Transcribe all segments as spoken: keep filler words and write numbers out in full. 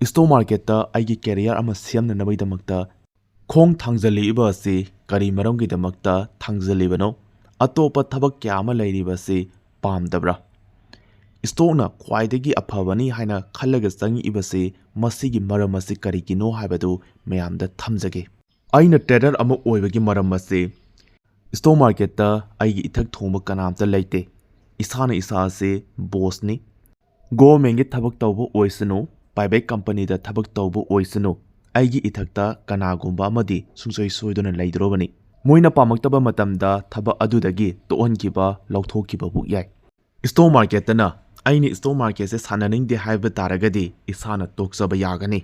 Stock ꯃꯥꯔꯀꯦꯠꯇ ꯑꯩꯒꯤ career ꯑꯃ ꯁꯦꯝꯅꯅꯕꯒꯤꯗꯃꯛꯇ ꯈꯣꯡ ꯊꯥꯡꯖꯜꯂꯛꯏꯕ ꯑꯁꯤ ꯀꯔꯤ ꯃꯔꯝꯒꯤꯗꯃꯛꯇ ꯊꯥꯡꯖꯜꯂꯤꯕꯅꯣ? ꯑꯇꯣꯞꯄ ꯊꯕꯛ ꯀꯌꯥ ꯑꯃ ꯂꯩꯔꯤꯕ ꯑꯁꯤ ꯄꯥꯝꯗꯕ꯭ꯔꯥ? ꯁ꯭ꯇꯣꯛꯅ ꯈ꯭ꯋꯥꯏꯗꯒꯤ ꯑꯐꯕꯅꯤ ꯍꯥꯏꯅ ꯈꯜꯂꯒ ꯆꯪꯉꯛꯏꯕꯁꯤ ꯃꯁꯤꯒꯤ ꯃꯔꯝ ꯑꯁꯤ ꯀꯔꯤꯒꯤꯅꯣ ꯍꯥꯏꯕꯗꯨ ꯃꯌꯥꯝꯗ ꯊꯝꯖꯒꯦ꯫ ꯑꯩꯅ ꯇ꯭ꯔꯦꯗꯔ ꯑꯃ ꯑꯣꯏꯕꯒꯤ ꯃꯔꯝ ꯑꯁꯤ ꯁ꯭ꯇꯣꯛ ꯃꯥꯔꯀꯦꯠꯇ ꯑꯩꯒꯤ ꯏꯊꯛ ꯊꯣꯡꯕ ꯀꯅꯥꯝꯇ ꯂꯩꯇꯦ꯫ ꯏꯁꯥꯅ ꯏꯁꯥ ꯑꯁꯤ ꯕꯣꯁꯅꯤ꯫ ꯒꯣꯚꯔꯟꯃꯦꯟꯠꯀꯤ ꯊꯕꯛ ꯇꯧꯕ ꯑꯣꯏꯁꯅꯨ, ꯄ꯭ꯔꯥꯏꯚꯦꯠ ꯀꯝꯄꯅꯤꯗ ꯊꯕꯛ ꯇꯧꯕ ꯑꯣꯏꯁꯅꯨ, ꯑꯩꯒꯤ ꯏꯊꯛꯇ ꯀꯅꯥꯒꯨꯝꯕ ꯑꯃꯗꯤ ꯁꯨꯡꯁꯣꯏ ꯁꯣꯏꯗꯅ ꯂꯩꯗꯧꯔꯕꯅꯤ꯫ ꯃꯣꯏꯅ ꯄꯥꯝꯃꯛꯇꯕ ꯃꯇꯝꯗ ꯊꯕꯛ ꯑꯗꯨꯗꯒꯤ ꯇꯣꯛꯍꯟꯈꯤꯕ, ꯂꯧꯊꯣꯛꯈꯤꯕꯕꯨ ꯌꯥꯏ꯫ ꯁ꯭ꯇꯣꯛ ꯃꯥꯔꯀꯦꯠꯇꯅ ꯑꯩꯅ ꯁ꯭ꯇꯣꯛ ꯃꯥꯔꯀꯦꯠꯁꯦ ꯁꯥꯟꯅꯅꯤꯡꯗꯦ ꯍꯥꯏꯕ ꯇꯥꯔꯒꯗꯤ ꯏꯁꯥꯅ ꯇꯣꯛꯆꯕ ꯌꯥꯒꯅꯤ꯫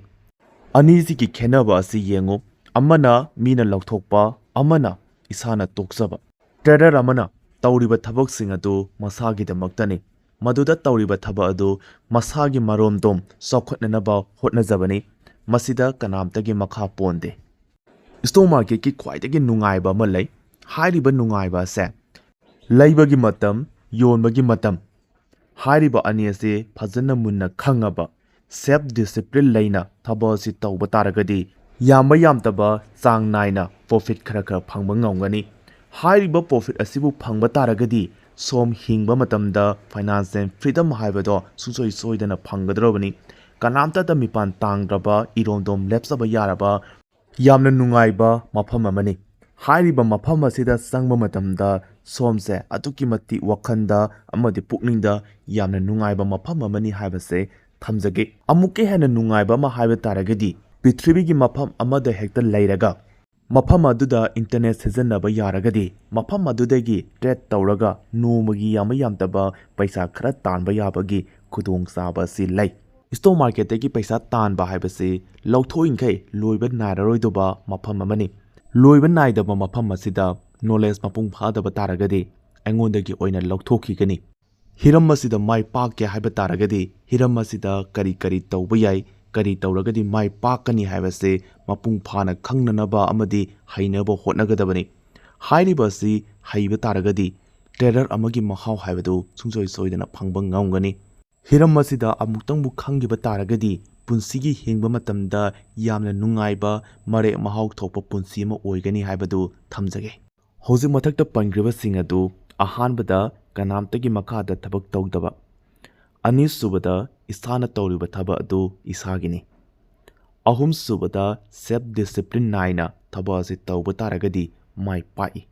ꯑꯅꯤꯁꯤꯒꯤ ꯈꯦꯠꯅꯕ ꯑꯁꯤ ꯌꯦꯡꯉꯨ꯫ ꯑꯃꯅ ꯃꯤꯅ ꯂꯧꯊꯣꯛꯄ, ꯑꯃꯅ ꯏꯁꯥꯅ ꯇꯣꯛꯆꯕ꯫ ꯇ꯭ꯔꯦꯗꯔ ꯑꯃꯅ ꯇꯧꯔꯤꯕ ꯊꯕꯛꯁꯤꯡ ꯑꯗꯨ ꯃꯁꯥꯒꯤꯗꯃꯛꯇꯅꯤ꯫ ꯃꯗꯨꯗ ꯇꯧꯔꯤꯕ ꯊꯕꯛ ꯑꯗꯨ ꯃꯁꯥꯒꯤ ꯃꯔꯣꯝꯗꯣꯝ ꯆꯥꯎꯈꯠꯅꯅꯕ ꯍꯣꯠꯅꯖꯕꯅꯤ꯫ ꯃꯁꯤꯗ ꯀꯅꯥꯝꯇꯒꯤ ꯃꯈꯥ ꯄꯣꯟꯗꯦ꯫ ꯁ꯭ꯇꯣꯛ ꯃꯥꯔꯀꯦꯠꯀꯤ ꯈ꯭ꯋꯥꯏꯗꯒꯤ ꯅꯨꯡꯉꯥꯏꯕ ꯑꯃ ꯂꯩ꯫ ꯍꯥꯏꯔꯤꯕ ꯅꯨꯡꯉꯥꯏꯕ ꯑꯁꯦ ꯂꯩꯕꯒꯤ ꯃꯇꯝ, ꯌꯣꯟꯕꯒꯤ ꯃꯇꯝ, ꯍꯥꯏꯔꯤꯕ ꯑꯅꯤ ꯑꯁꯤ ꯐꯖꯅ ꯃꯨꯟꯅ ꯈꯪꯉꯕ, ꯁꯦꯜꯐ ꯗꯤꯁꯤꯄ꯭ꯂꯤꯟ ꯂꯩꯅ ꯊꯕꯛ ꯑꯁꯤ ꯇꯧꯕ ꯇꯥꯔꯒꯗꯤ, ꯌꯥꯝꯕ ꯌꯥꯝꯗꯕ ꯆꯥꯡ ꯅꯥꯏꯅ ꯄ꯭ꯔꯣꯐꯤꯠ ꯈꯔ ꯈꯔ ꯐꯪꯕ ꯉꯝꯒꯅꯤ꯫ ꯍꯥꯏꯔꯤꯕ ꯄ꯭ꯔꯣꯐꯤꯠ ꯑꯁꯤꯕꯨ ꯐꯪꯕ ꯇꯥꯔꯒꯗꯤ, ꯁꯣꯝ ꯍꯤꯡꯕ ꯃꯇꯝꯗ ꯐꯥꯏꯅꯥꯟꯁꯤꯌꯦꯜ ꯐ꯭ꯔꯤꯗꯝ ꯍꯥꯏꯕꯗꯣ ꯁꯨꯡꯁꯣꯏ ꯁꯣꯏꯗꯅ ꯐꯪꯒꯗꯧꯔꯕꯅꯤ꯫ ꯀꯅꯥꯝꯇꯗ ꯃꯤꯄꯥꯟ ꯇꯥꯡꯗ꯭ꯔꯕ, ꯏꯔꯣꯝꯗꯣꯝ ꯂꯦꯞꯆꯕ ꯌꯥꯔꯕ, ꯌꯥꯝꯅ ꯅꯨꯡꯉꯥꯏꯕ ꯃꯐꯝ ꯑꯃꯅꯤ꯫ ꯍꯥꯏꯔꯤꯕ ꯃꯐꯝ ꯑꯁꯤꯗ ꯆꯪꯕ ꯃꯇꯝꯗ ꯁꯣꯝꯁꯦ ꯑꯗꯨꯛꯀꯤ ꯃꯇꯤꯛ ꯋꯥꯈꯜꯗ ꯑꯃꯗꯤ ꯄꯨꯛꯅꯤꯡꯗ ꯌꯥꯝꯅ ꯅꯨꯡꯉꯥꯏꯕ ꯃꯐꯝ ꯑꯃꯅꯤ ꯍꯥꯏꯕꯁꯦ ꯊꯝꯖꯒꯦ꯫ ꯑꯃꯨꯛꯀ ꯍꯦꯟꯅ ꯅꯨꯡꯉꯥꯏꯕ ꯑꯃ ꯍꯥꯏꯕ ꯇꯥꯔꯒꯗꯤ, ꯄ꯭ꯔꯤꯊꯤꯕꯤꯒꯤ ꯃꯐꯝ ꯑꯃꯗ ꯍꯦꯛꯇ ꯂꯩꯔꯒ, ꯃꯐꯝ ꯑꯗꯨꯗ ꯏꯟꯇꯔꯅꯦꯠ ꯁꯤꯖꯤꯟꯅꯕ ꯌꯥꯔꯒꯗꯤ, ꯃꯐꯝ ꯑꯗꯨꯗꯒꯤ ꯇ꯭ꯔꯦꯗ ꯇꯧꯔꯒ ꯅꯣꯡꯃꯒꯤ ꯌꯥꯝꯕ ꯌꯥꯝꯗꯕ ꯄꯩꯁꯥ ꯈꯔ ꯇꯥꯟꯕ ꯌꯥꯕꯒꯤ ꯈꯨꯗꯣꯡꯆꯥꯕ ꯑꯁꯤ ꯂꯩ꯫ ꯁ꯭ꯇꯣꯛ ꯃꯥꯔꯀꯦꯠꯇꯒꯤ ꯄꯩꯁꯥ ꯇꯥꯟꯕ ꯍꯥꯏꯕꯁꯤ ꯂꯧꯊꯣꯛꯏꯈꯩ ꯂꯣꯏꯕ ꯅꯥꯏꯔꯔꯣꯏꯗꯕ ꯃꯐꯝ ꯑꯃꯅꯤ꯫ ꯂꯣꯏꯕ ꯅꯥꯏꯗꯕ ꯃꯐꯝ ꯑꯁꯤꯗ ꯅꯣꯂꯦꯖ ꯃꯄꯨꯡ ꯐꯥꯗꯕ ꯇꯥꯔꯒꯗꯤ ꯑꯩꯉꯣꯟꯗꯒꯤ ꯑꯣꯏꯅ ꯂꯧꯊꯣꯛꯈꯤꯒꯅꯤ꯫ ꯍꯤꯔꯝ ꯑꯁꯤꯗ ꯃꯥꯏ ꯄꯥꯛꯀꯦ ꯍꯥꯏꯕ ꯇꯥꯔꯒꯗꯤ, ꯍꯤꯔꯝ ꯑꯁꯤꯗ ꯀꯔꯤ ꯀꯔꯤ ꯇꯧꯕ ꯌꯥꯏ, ꯀꯔꯤ ꯇꯧꯔꯒꯗꯤ ꯃꯥꯏ ꯄꯥꯛꯀꯅꯤ ꯍꯥꯏꯕꯁꯤ ꯃꯄꯨꯡ ꯐꯥꯅ ꯈꯪꯅꯅꯕ ꯑꯃꯗꯤ ꯍꯩꯅꯕ ꯍꯣꯠꯅꯒꯗꯕꯅꯤ꯫ ꯍꯥꯏꯔꯤꯕ ꯑꯁꯤ ꯍꯩꯕ ꯇꯥꯔꯒꯗꯤ, ꯇ꯭ꯔꯦꯗꯔ ꯑꯃꯒꯤ ꯃꯍꯥꯎ ꯍꯥꯏꯕꯗꯨ ꯁꯨꯡꯁꯣꯏ ꯁꯣꯏꯗꯅ ꯐꯪꯕ ꯉꯝꯒꯅꯤ꯫ ꯍꯤꯔꯝ ꯑꯁꯤꯗ ꯑꯃꯨꯛꯇꯪꯕꯨ ꯈꯪꯈꯤꯕ ꯇꯥꯔꯒꯗꯤ, ꯄꯨꯟꯁꯤꯒꯤ ꯍꯤꯡꯕ ꯃꯇꯝꯗ ꯌꯥꯝꯅ ꯅꯨꯡꯉꯥꯏꯕ, ꯃꯔꯦꯛ ꯃꯍꯥꯎ ꯊꯣꯛꯄ ꯄꯨꯟꯁꯤ ꯑꯃ ꯑꯣꯏꯒꯅꯤ ꯍꯥꯏꯕꯗꯨ ꯊꯝꯖꯒꯦ꯫ ꯍꯧꯖꯤꯛ ꯃꯊꯛꯇ ꯄꯟꯈ꯭ꯔꯤꯕꯁꯤꯡ ꯑꯗꯨ ꯑꯍꯥꯟꯕꯗ ꯀꯅꯥꯝꯇꯒꯤ ꯃꯈꯥꯗ ꯊꯕꯛ ꯇꯧꯗꯕ, ꯑꯅꯤꯁꯨꯕꯗ ꯏꯁꯥꯅ ꯇꯧꯔꯤꯕ ꯊꯕꯛ ꯑꯗꯨ ꯏꯁꯥꯒꯤꯅꯤ, ꯑꯍꯨꯝꯁꯨꯕꯗ self discipline ꯅꯥꯏꯅ ꯊꯕꯛ ꯑꯁꯤ ꯇꯧꯕ ꯇꯥꯔꯒꯗꯤ ꯃꯥꯏ ꯄꯥꯛꯏ꯫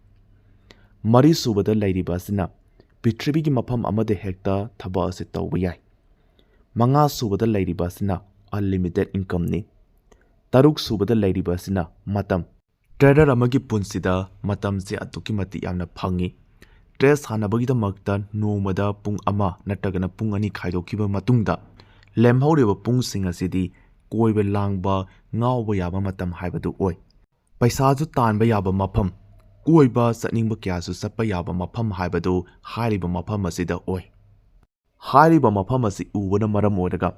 ꯃꯔꯤꯁꯨꯕꯗ ꯂꯩꯔꯤꯕ ꯑꯁꯤꯅ ꯄ꯭ꯔꯤꯊꯤꯕꯤꯒꯤ ꯃꯐꯝ ꯑꯃꯗ ꯍꯦꯛꯇ ꯊꯕꯛ ꯑꯁꯤ ꯇꯧꯕ ꯌꯥꯏ꯫ ꯃꯉꯥꯁꯨꯕꯗ ꯂꯩꯔꯤꯕ ꯑꯁꯤꯅ unlimited incomeꯅꯤ꯫ ꯇꯔꯨꯛꯁꯨꯕꯗ ꯂꯩꯔꯤꯕ ꯑꯁꯤꯅ ꯃꯇꯝ꯫ Trader ꯑꯃꯒꯤ ꯄꯨꯟꯁꯤꯗ ꯃꯇꯝꯁꯦ ꯑꯗꯨꯛꯀꯤ ꯃꯇꯤꯛ ꯌꯥꯝꯅ ꯐꯪꯏ꯫ Trade ꯁꯥꯟꯅꯕꯒꯤꯗꯃꯛꯇ ꯅꯣꯡꯃꯗ ꯄꯨꯡ ꯑꯃ ꯅꯠꯇ꯭ꯔꯒꯅ ꯄꯨꯡ ꯑꯅꯤ ꯈꯥꯏꯗꯣꯛꯈꯤꯕ ꯃꯇꯨꯡꯗ, ꯂꯦꯝꯍꯧꯔꯤꯕ ꯄꯨꯡꯁꯤꯡ ꯑꯁꯤꯗꯤ ꯀꯣꯏꯕ ꯂꯥꯡꯕ, ꯉꯥꯎꯕ ꯌꯥꯕ ꯃꯇꯝ ꯍꯥꯏꯕꯗꯨ ꯑꯣꯏ꯫ ꯄꯩꯁꯥꯁꯨ ꯇꯥꯟꯕ ꯌꯥꯕ ꯃꯐꯝ, ꯀꯣꯏꯕ ꯆꯠꯅꯤꯡꯕ ꯀꯌꯥꯁꯨ ꯆꯠꯄ ꯌꯥꯕ ꯃꯐꯝ ꯍꯥꯏꯕꯗꯨ ꯍꯥꯏꯔꯤꯕ ꯃꯐꯝ ꯑꯁꯤꯗ ꯑꯣꯏ꯫ ꯍꯥꯏꯔꯤꯕ ꯃꯐꯝ ꯑꯁꯤ ꯎꯕꯅ ꯃꯔꯝ ꯑꯣꯏꯔꯒ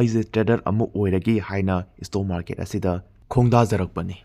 ꯑꯩꯁꯦ trader ꯑꯃ ꯑꯣꯏꯔꯒꯦ ꯍꯥꯏꯅ stock market ꯑꯁꯤꯗ ꯈꯣꯡꯗꯥꯖꯔꯛꯄꯅꯤ꯫